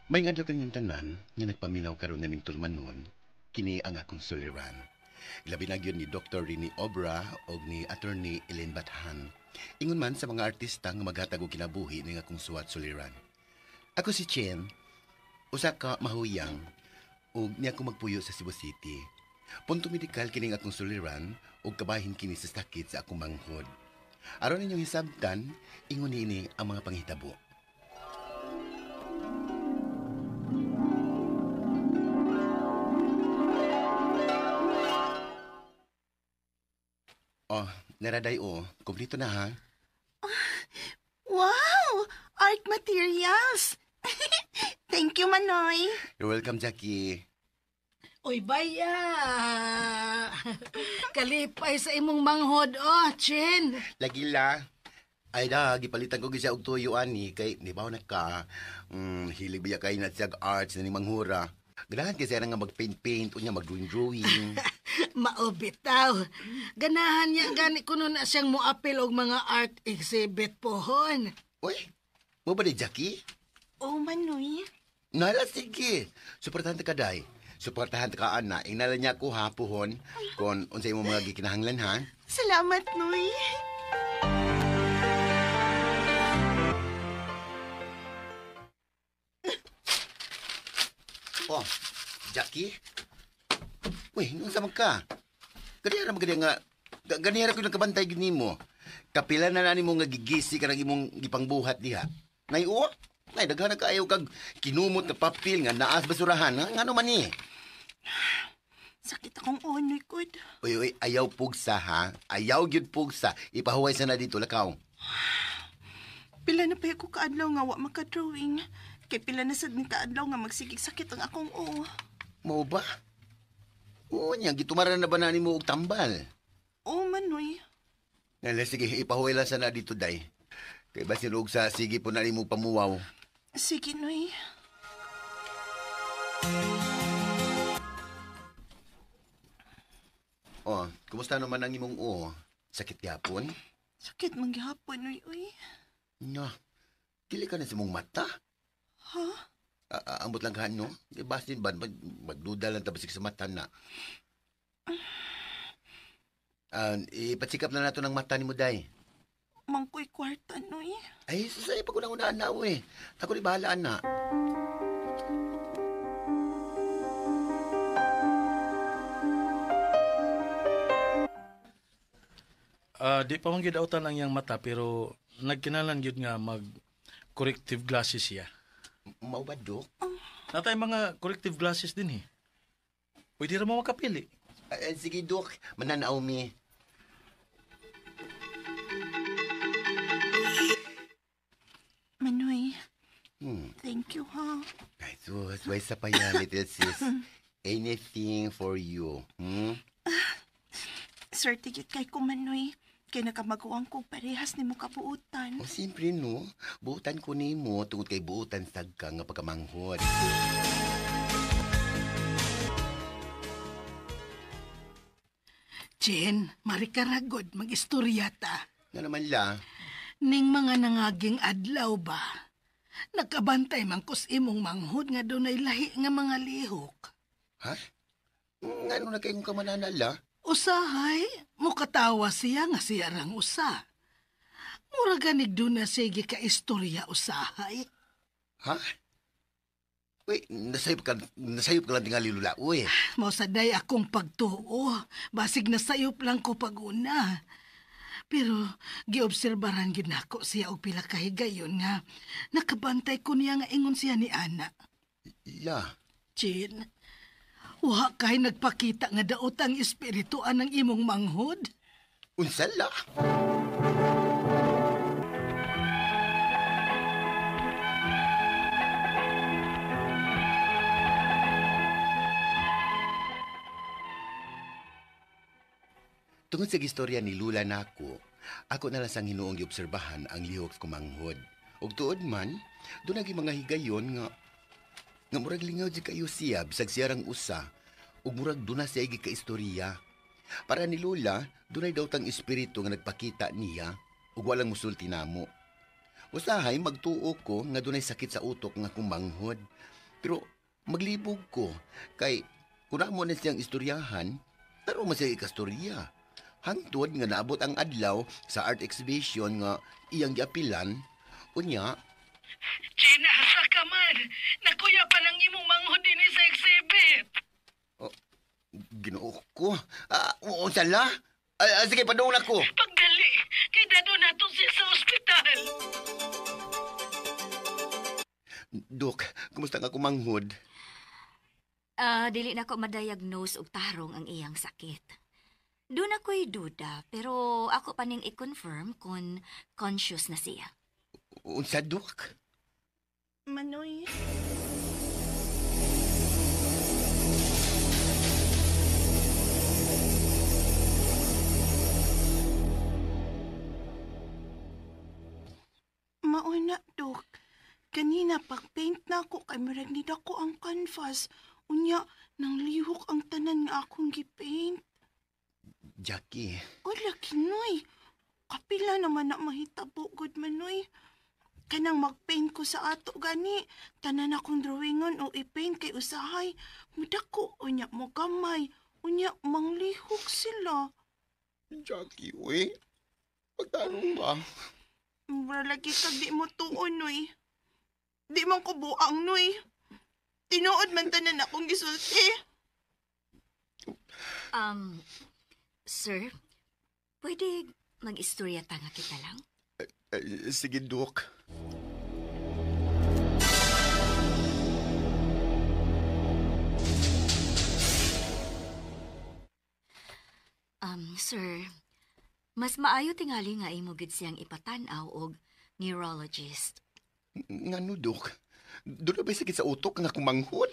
May ngadto kanyang tanan nga nagpaminaw karon na ning tulumanon, kini ang akong suliran. Labi na gyud ni Dr. Rini Obra og ni Attorney Elaine Bathan. Ingon man sa mga artista nga maghatag og kinabuhi ning akong suwat suliran. Ako si Chen, usa ka mahuyang ug niya ko magpuyo sa Cebu City. Punto medikal kining akong suliran ug kabahin kini sa sakit sa akong manghod. Aron ninyong hisabtan, ingon niini ang mga panghitabo. Oh, naraday o. Kompleto na ha. Wow! Art materials! Thank you, Manoy. You're welcome, Jackie. Uy, baya! Kalipay sa imong manghod, oh, Chin. Lagi la. Ay da, gipalitan ko gisa og tuyo ani kay di ba na ka. Hilig biya kay na siyag arts na ni manghura. Ganahan kasi nga mag-paint-paint unya mag-drawing-drawing. Mao bitaw. Ganahan niya gani kuno na siyang moapil og mga art exhibit pohon. Uy, mo ba di Jackie? Oh, Manoy. Nala, sige. Suportahan ta ka, day. Suportahan ta ka, ana. Inala niya ko ha, puhon. Kung unsay imong mga gikinahanglan, ha? Salamat, Noy. Oh, Jackie? Uy, nung sa ka? Ganihara mo nga, ganihara ko nagkabantay gid nimo. Kapila na nani mo nga gigisi ka ng imong gipangbuhat diha. Nay, o, nay, daghan na kaayo kag kinumot na papel nga naas basurahan. Ha? Ngano man ni? Sakit akong unoy, kud. Uy, uy, ayaw pugsa, ha? Ayaw gyud pugsa. Ipahuway sa na dito, lakaw. Pila na pa ko kaadlaw nga wa makadrawing. Kay pila na sad ni kaadlaw nga magsigig sakit ang akong oo. Mao ba? Oo niya, gitumaran na ba na nimo og tambal? Oh, Manoy. Nala, sige, ipahuway lang sa na dito, day. Kay basin og sa sige po na nimo pamuwaw. Sige, Noy. Oh, kumusta naman ang imong oo? Sakit gyapon? Sakit man gihapon, Noy, uy. Nya, dili ka na sa imong mata? Ha? Ambot lang ka, no? Di basin ba, magduda lang tabasik sa mata na. Ipatsikap na nato ng mata ni mo, day. Mangkoy kwarta, Noy. Ay, susay pa ko nang unaan na, uy. Ako di bahala, na. Di pa man gyud autan ang iyang mata pero nagkinalan gyud nga mag corrective glasses siya. Mao ba, Dok? Natay mga corrective glasses din eh. Pwede ra mo makapili. Sige, Dok. Mananaw mi. Manoy, thank you, ha? Ay, sus, way sa pa yan, little sis. Anything for you. Hmm? Sir, tigit kay ko, Manoy. Kay nakamagawan ko parehas ni mo kabuutan. O, siyempre, no? Buutan ko nimo tungod kay buutan sagka nga pagkamanghod. Chin, marikaragod, mag-istorya ta. Nga naman la. Ning mga nangaging adlaw ba? Nakabantay man kus imong manghod nga dunay lahi nga mga lihok. Ha? Ngano na kayong kamananala? Usahay, mukatawa siya nga siya rang usa. Mura ganig doon na sige ka istorya usahay. Ha? Uy, nasayop ka lang tingali lula, uy. Mausaday akong pagtuo. Basig nasayop lang ko pag-una. Pero giobserbaran gyud nako siya og pila ka higayon nga nakabantay ko niya nga ingon siya ni Ana. La. Chin, wa kay nagpakita nga daot ang espiritu anang imong manghod. Unsa la? Tungod sa istorya ni Lula nako, ako na lang sang hinuong giobserbahan ang lihok sa kumanghod. Ug tuod man, doon naging mga higayon nga murag lingaw di kayo siya bisag siya rang usa, ug murag doon na siya gikaistorya. Para ni Lula, dunay daw tang espiritu nga nagpakita niya ug walang musulti namo. Usahay magtuo ko nga dunay sakit sa utok nga kumanghod. Pero maglibog ko kay kung mo na siyang istoryahan, taro man siya ikastorya. Hangtod nga naabot ang adlaw sa art exhibition nga iyang giapilan, unya, Gina, asa ka man? Nakuya pa lang imong manghod dinhi sa exhibit. Oh, Ginoo ko. Unsa la? Sige, padung na ko. Pagdali, kay dado nato siya sa ospital. Dok, kumusta nga kumanghod? Dili na ko madiagnose og tarong ang iyang sakit. Doon ako'y duda, pero ako pa ning i-confirm kung conscious na siya. Unsa, Dok? Manoy. Mauna, Dok. Kanina, pag-paint na ako kay murag ni dako ang canvas. Unya, nang lihok ang tanan nga akong gipaint. Jackie. Wala, kinoy. Kapila naman na mahitabo, good manoy. Kanang mag-paint ko sa ato gani. Tanan akong drawingon o i-paint kay usahay. Mudako, unya mo gamay. Unya, manglihok sila. Jackie, uy. Pagtanong ba? Mura lagi kag di mo tuon, noy. Di man ko buang, noy. Tinuod man tanan akong gisulti. Sir, pwede mag-istorya ta nga kita lang? Sige, Dok. Sir, mas maayo tingali nga imo gid siyang ipatan-aw og neurologist. Ngano, Dok? Doon na ba'y sakit sa utok nga kumanghod?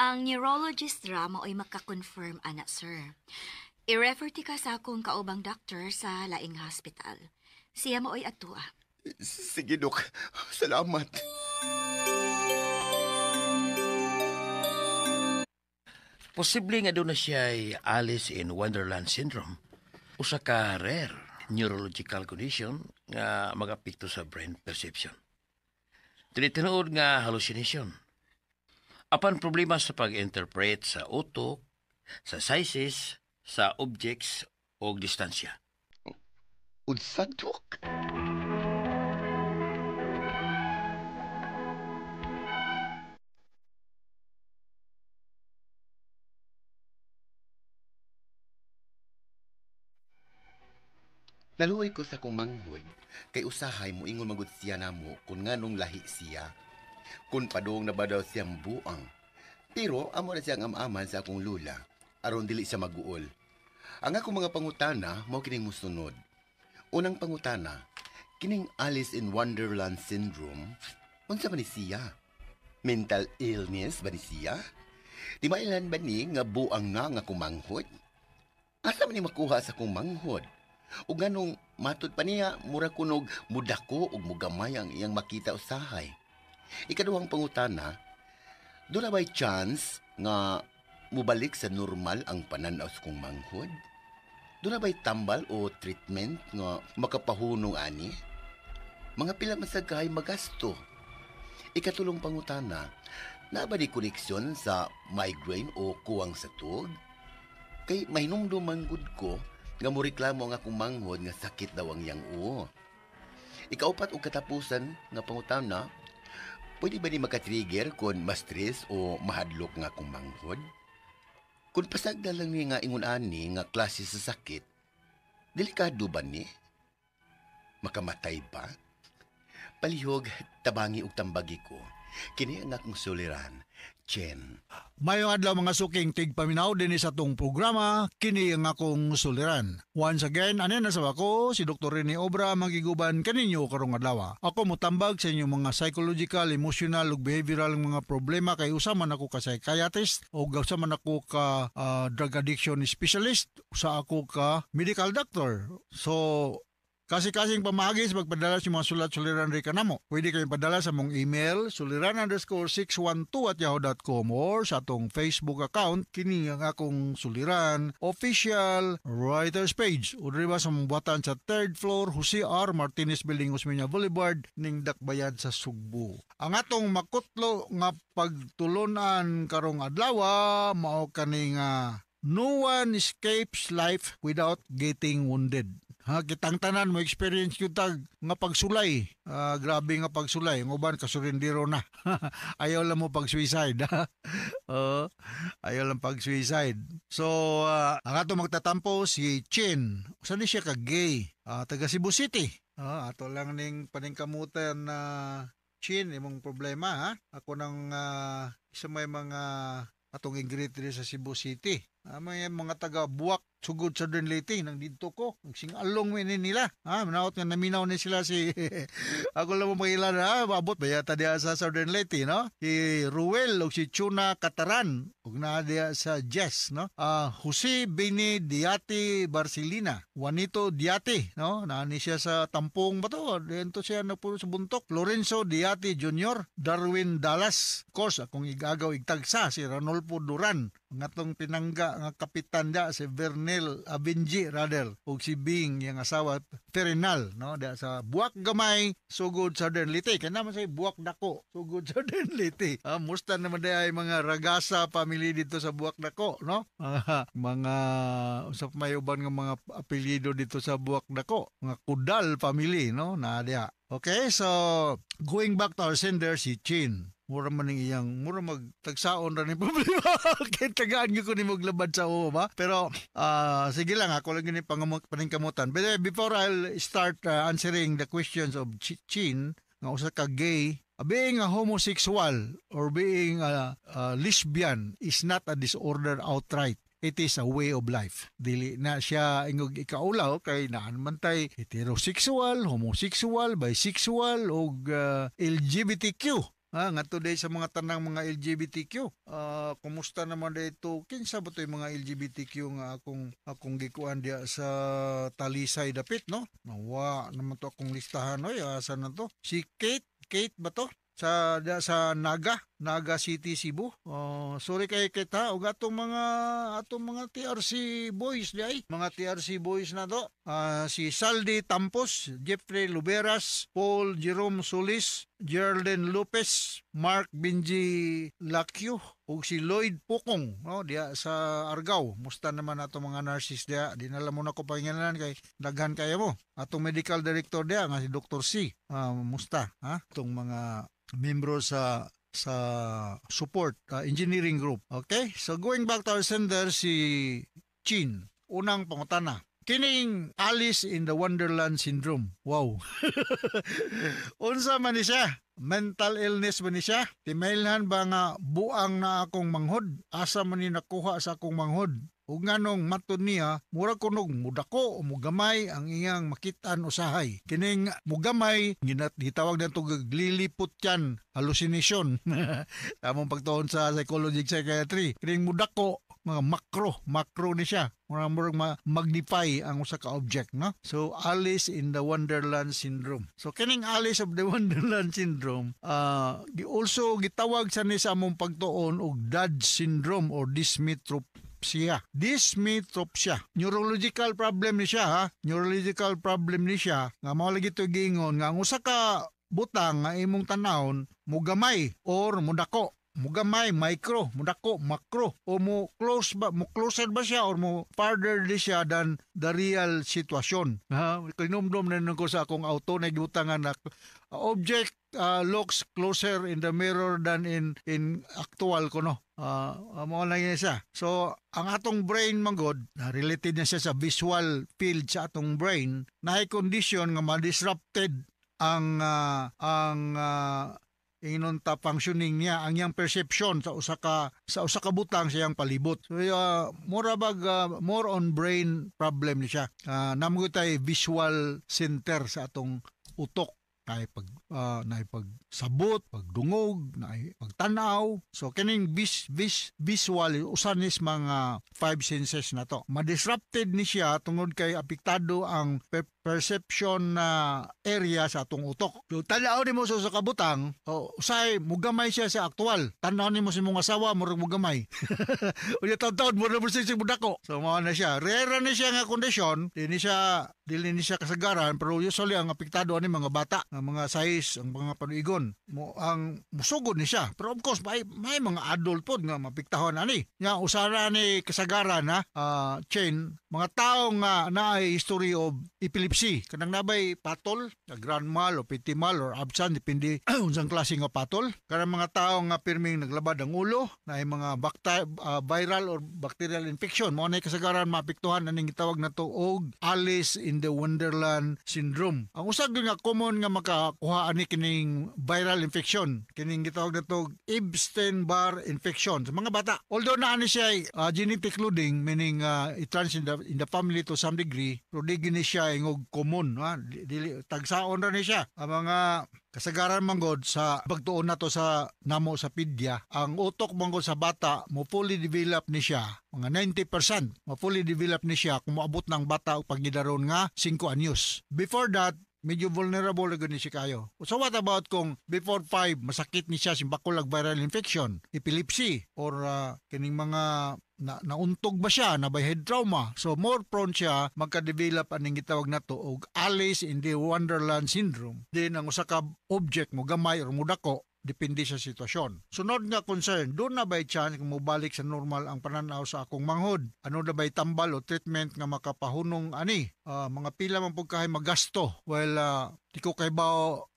Ang neurologist ra mao'y makakonfirm ana, sir. I-refer ti ka sa akong kaubang doctor sa laing hospital. Siya mao'y atua. Sige, Dok. Salamat. Posible nga doon na siya Alice in Wonderland Syndrome. Usa ka rare neurological condition nga magapikto sa brain perception. Dili tinuod nga hallucination. Apan problema sa pag-interpret sa utok, sa sizes, sa objects o distansya. Unsa, Dok? Naluoy ko sa kong manghod, kay usahay mo ingon magud siya namo kung nganong lahi siya. Kung padung na ba daw siyang buang. Pero amo na siyang amaman sa akong lula, aron dili siya maguol. Ang akong mga pangutana mao kining mosunod. Unang pangutana, kining Alice in Wonderland Syndrome, unsa man ni siya? Mental illness ba ni siya? Di mailan ba ni nga buang na nga kumanghod? Asa man ni makuha sa akong manghod? Ug nganong matud pa niya, mura kunog mudako ug mugamay ang iyang makita usahay. Ikaduhang pangutana, doon na ba'y chance nga mubalik sa normal ang pananaw sa kong manghod? Doon na ba'y tambal o treatment nga makapahunong ani? Mga pila masagay magasto. Ikatulong pangutana, na ba di koneksyon sa migraine o kuwang sa tuog? Kay mahinumdum man gud ko nga moreklamo ang akong manghod nga sakit daw ang iyang uo. Ikaupat og katapusan nga pangutana, pwede ba ni makatrigger kung ma-stress o mahadlok nga akong manghod? Kung pasagda lang ni nga ingon ani nga klase sa sakit, delikado ba ni? Makamatay ba? Palihog, tabangi og tambagi ko. Kini ang akong suliran, Chen. Mayong adlaw mga suking tigpaminaw dinhi sa atong programa, kini ang akong suliran. Once again, ani na sa ako, si Dr. Rene Obra magiguban kaninyo karong adlaw. Ako motambag sa inyong mga psychological, emotional ug behavioral mga problema kay usa man ako ka psychiatrist o usa man ako ka drug addiction specialist, usa ako ka medical doctor. So Kasi-kasing pamahagi sa pagpadala sa mga sulat suliran ri kanamo. Pwede kayong padala sa mong email suliran_612@yahoo.com or sa atong Facebook account kini ang akong suliran official writers page o diri ba sa mong buhatan sa third floor Jose R. Martinez Building, Osmeña Boulevard, ning Dakbayan sa Sugbo. Ang atong makutlo nga pagtulunan karong adlaw mao kani nga no one escapes life without getting wounded. Ha, kitang tanan mo experience gyud tag nga pagsulay. Ah, grabe nga pagsulay. Ang uban kasurindiro na. Ayaw lang mo pag-suicide. Oh, ayaw lang pag-suicide. So, ang ato magtatampo si Chin. Usa ni siya ka gay. Taga Cebu City. Ato lang ning paningkamutan na Chin imong problema ha. Ako nang isa may mga atong i-greet diri sa Cebu City. May mga taga Buwak sugod sa Leyte nang didto ko. Nagsingalong mi ni nila. Ha, manaot nga naminaw ni sila si ako lang mo makilala ha, maabot ba yata diha sa Southern Leyte, no? Si Ruel ug si Chuna Kataran ug naa diha sa Jess, no? Jose Bene Diate Barcelina, Juanito Diate, no? Naa ni siya sa Tampong ba to? Dito siya nagpuno sa Buntok. Lorenzo Diate Jr., Darwin Dallas. Of course, akong igagaw igtagsa si Ranolfo Duran, ang atong pinangga nga kapitan da si Vernel Abenji Radel ug si Bing yang asawa Ferinal, no, da sa Buwak Gamay sugod Southern Leyte. Kay naman say Buwak Dako sugod Southern Leyte. Musta naman day ay mga Ragasa family dito sa Buwak Dako, no? Mga unsa pa may uban nga mga apelyido dito sa Buwak Dako, mga Kudal family, no, na diha. Okay, so going back to our sender si Chin. Mura man ning iyang mura magtagsaon ra ni problema. Kay tagaan gyud ko ni maglabad sa uwo ba. Pero sige lang, ako lang gyud ni paningkamutan. But before I'll start answering the questions of Chin nga usa ka gay, being a homosexual or being a lesbian is not a disorder outright. It is a way of life. Dili na siya ingog ikaulaw kay naan man tay heterosexual, homosexual, bisexual ug LGBTQ. Ha, nga today sa mga tanang mga LGBTQ. Kumusta naman dito? Kinsa ba to yung mga LGBTQ nga akong gikuan diya sa Talisay dapit, no? Nawa naman to akong listahan oy, asa na to? Si Kate, Kate ba to? Sa diya sa Naga, Naga City, Cebu. Oh, sorry kay Kate ha, ug atong mga TRC boys di ay. Mga TRC boys na to. Si Saldi Tampos, Jeffrey Luberas, Paul Jerome Solis, Geraldine Lopez, Mark Benji Lacyo ug si Lloyd Pukong, no, diya sa Argao. Musta naman ato mga nurses diya. Di na lang muna ko pangilan kay daghan kaya mo. Atong medical director diya nga si Dr. C. Musta ha? Atong mga membro sa support engineering group. Okay? So going back to our sender si Chin. Unang pangutana. Kining Alice in the Wonderland syndrome. Wow. Unsa man ni siya? Mental illness ba ni siya? Timailhan ba nga buang na akong manghod? Asa man ni nakuha sa akong manghod? Ug nganong matud niya, mura kunog mudako o mugamay ang iyang makitaan usahay. Kining mugamay, gitawag na ito lilliputian hallucination. Tamong pagtuon sa psychology psychiatry. Kining mudako, mga macro, macro ni siya. Mura murag magnify ang usa ka object, no? So Alice in the Wonderland syndrome. So kining Alice of the Wonderland syndrome, also gitawag sa ni sa among pagtuon og Dodge syndrome or dysmetropsia. Dysmetropsia. Neurological problem ni siya ha. Neurological problem ni siya nga mao lagi to giingon nga ang usa ka butang nga imong tanawon mugamay or mudako, mugamay micro, mudako macro, o mo close ba, mo closer ba siya or mo farther di siya than the real situation ha. Kinumdum na ko sa akong auto na gibutangan na object looks closer in the mirror than in actual kuno. Mao lang yun siya. So ang atong brain manggod na related na siya sa visual field sa atong brain na condition nga ma-disrupted ang ingnon ta functioning niya, ang iyang perception sa usa ka butang sa iyang palibot. So mura bag more on brain problem ni siya. Naa tay visual center sa atong utok kay pag naay pagsabot, pagdungog, naay pagtanaw. So kining visual usa ni sa mga five senses na to. Ma-disrupted ni siya tungod kay apektado ang perception na area sa atong utok. So, tanaw nimo sa usa ka butang, o usay mugamay siya sa aktual. Tanaw nimo sa imong asawa, murag mugamay. Unya taon-taon mo na mo siya mudako. So mao na siya. Rare ni siya nga kondisyon, di ni siya dili ni siya kasagaran, pero usually ang apektado ani mga bata, ang mga size, ang mga panuigon. Mo ang musugod ni siya. Pero of course may mga adult pod nga mapiktahon ani. Nya usara ni kasagaran ha, chain mga tao nga naay history of epilepsy, kanang nabay patol, grand mal o petit mal or absent, depende unsang klase nga patol. Kanang mga tao nga pirming naglabad ang ulo, naay mga viral or bacterial infection, mao na kasagaran maapektuhan aning gitawag nato og Alice in the Wonderland syndrome. Ang usa gyud nga common nga makakuha ani kining viral infection, kining gitawag nato Epstein-Barr infection sa mga bata. Although naa ni siya genetic loading, meaning it runs in the family to some degree, pero di gini siya ingog common, ha? Dili tagsaon ra ni siya. Ang mga kasagaran manggod sa pagtuon nato sa namo sa pidya, ang utok manggod sa bata mo fully develop ni siya, mga 90% mo fully develop ni siya kung moabot ng bata og pagidaron nga 5 anyos. Before that, medyo vulnerable na gud ni siya kayo. So what about kung before 5 masakit ni siya, simbako lag viral infection, epilepsy, or kining mga na, nauntog ba siya, na by head trauma. So more prone siya magka-develop aning gitawag nato og Alice in the Wonderland syndrome. Din ang usa ka object mo gamay or mudako depende sa sitwasyon. Sunod nga concern, duna na by chance kung mobalik sa normal ang pananaw sa akong manghod? Ano na ba'y tambal o treatment nga makapahunong ani? Mga pila man pud kahay magasto. Well, di ko kay bao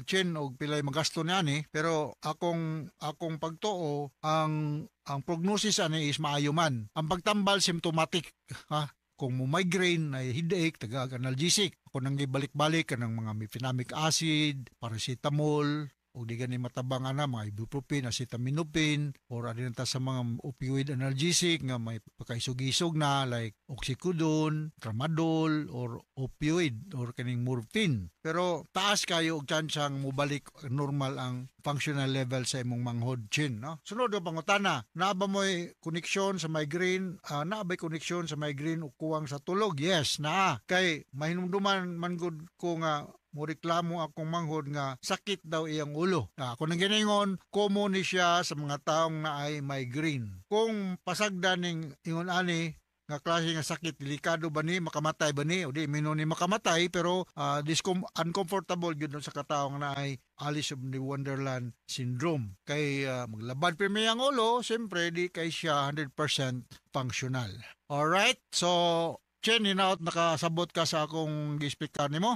Chen og pilay magasto niya ani, pero akong akong pagtuo, ang prognosis ani is maayo man. Ang pagtambal, symptomatic ha. Kung mo migraine ay headache, taga analgesic. Ako nang gibalik-balik kanang mga mefenamic acid, paracetamol, o di gani matabang ana mga ibuprofen, acetaminophen, or adin ta sa mga opioid analgesic nga may pakaisog-isog na like oxycodone, tramadol, or opioid or kaning morphine. Pero taas kayo og tsansang mobalik normal ang functional level sa imong manghod, Chin, no? Sunod nga pangutana, naa ba mo'y koneksyon sa migraine? Naa ba'y koneksyon sa migraine o kuwang sa tulog? Yes, naa. Kay mahinumduman man gud ko nga mo reklamo akong manghod nga sakit daw iyang ulo. Na, ako nang giningon, common ni siya sa mga taong na ay migraine. Kung pasagdan ning ingon ani nga klase nga sakit, delikado ba ni, makamatay ba ni? O di mino ni makamatay, pero uncomfortable gyud sa kataong na ay Alice of the Wonderland syndrome. Kay maglabad pirmi ang ulo, siyempre di kay siya 100% functional. Alright, so Chen, hinaot nakasabot ka sa akong gi-explicar nimo.